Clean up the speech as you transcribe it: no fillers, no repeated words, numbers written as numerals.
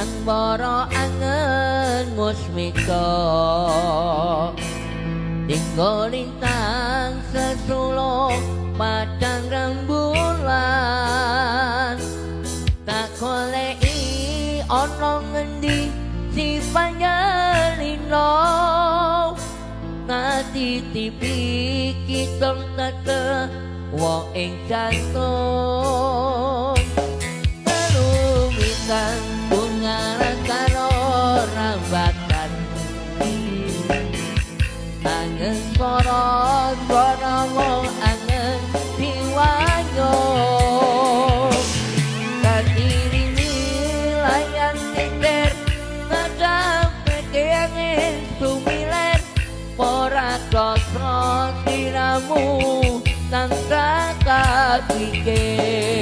Nang bara angen musmika. Tinggo lintang sesulo padang rembulan. Tak goleki ana ngendi si panjalino. Natitipi kitong tete wong ing jantung. Kelumitan bunga karo rambatan. Angen swara swara wong angen diwanyo. Kadirimi layan titir ngadapeke angin sumiler. Ora krasa siramu tansah kapikir.